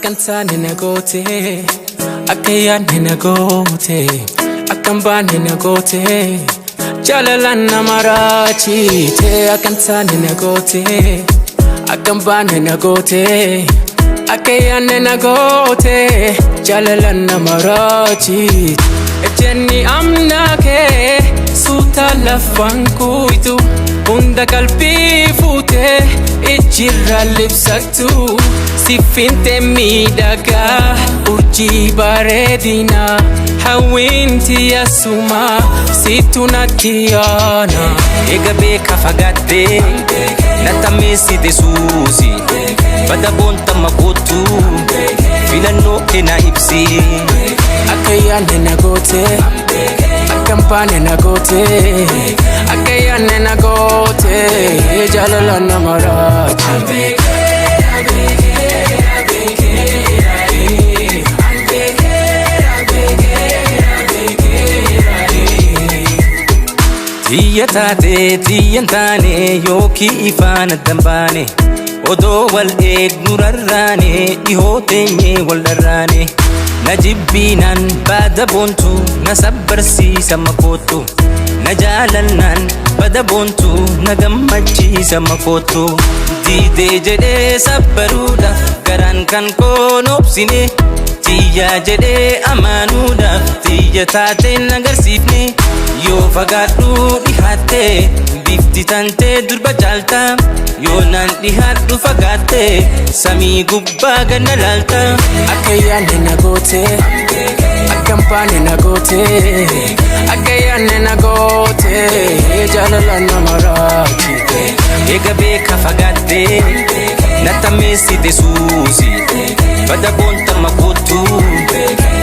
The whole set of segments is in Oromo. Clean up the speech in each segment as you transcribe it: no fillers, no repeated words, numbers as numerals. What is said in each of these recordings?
Akka hin taane na goote, akka yaadne na goote, akka hin baanne na goote, jaalalaan nama raachite. Akka hin taane na goote, akka hin baanne na goote, akka yaadne na goote, jaalalaan nama raachite. Ejjenni amna kee suuta lafaan kuitu, hunda qalbii fuute ijjirra libsattu, siffinte miidhagaa urjii bareedina, hawwiinti asuma situ natti yaana. Eega beeka fagaattee na tammeessite suusi, bada boonta makoottu, filannoo kee ibsi. Akka yaadne na goote, akka hin baane na goote, akka yaadne na goote, jaalala nama raachite. Tiyya taatee tiyya hin taane, yookiin ifaan adda hin baane, odoo wal eegnu rarraane, dhihoo teenyee wal dharraane. Na jibbiinaan baada boontu, na sabbarsiisa makoottu, na jaalannaan bada boontu, na gammachiisa makoottu. Diidee jedhee sabbaruudhaaf garaan kan koo noobsine, tiyya jedhee amaanuudhaaf tiyya taateen agarsiifne. Yoo fagaadhu dhihaattee bifti tantee durba caalta, yoo naan dhihaadhu fagaattee samii gubbaa ganna laalta. Akka yaadne na goote, akka hin baane na goote, akka yaadne na goote, jaalala nama raachite. Eega beeka fagaattee na tammeessite suusi, bada boonta makoottu,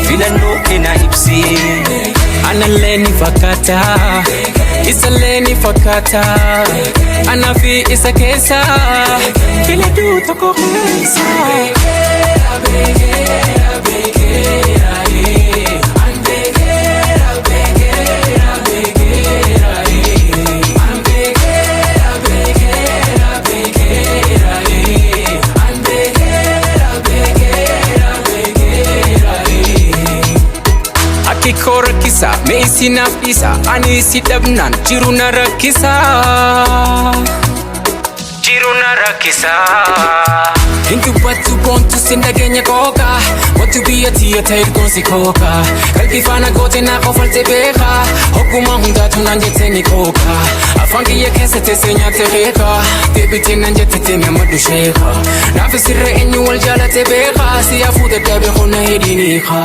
filannoo kee ibsi. Anallee ni fakkaata, isallee ni fakkaata, anaa fi isa keessa filaduu tokko keessa. Akki koo rakkisa, mee isinaaf dhiisa, ani si dhabnaan jiru na rakkisa. Jiru na rakkisa. Hin dubbattu boontu sin dhageenya kooka, wantu biyya tiyya ta'e ergoon si kooka. Qalbii faana goote naa kofalte beeka, hogguma hundaatu naan jette ni kooka. Afaan kiyya keessa teessee nyaatte beeka, deebitee naan jette teeme maddu sheeka. Naaf sirra eenyu wal jaalate beeka, siyaafuu dadhabe hona hidhiin hiika.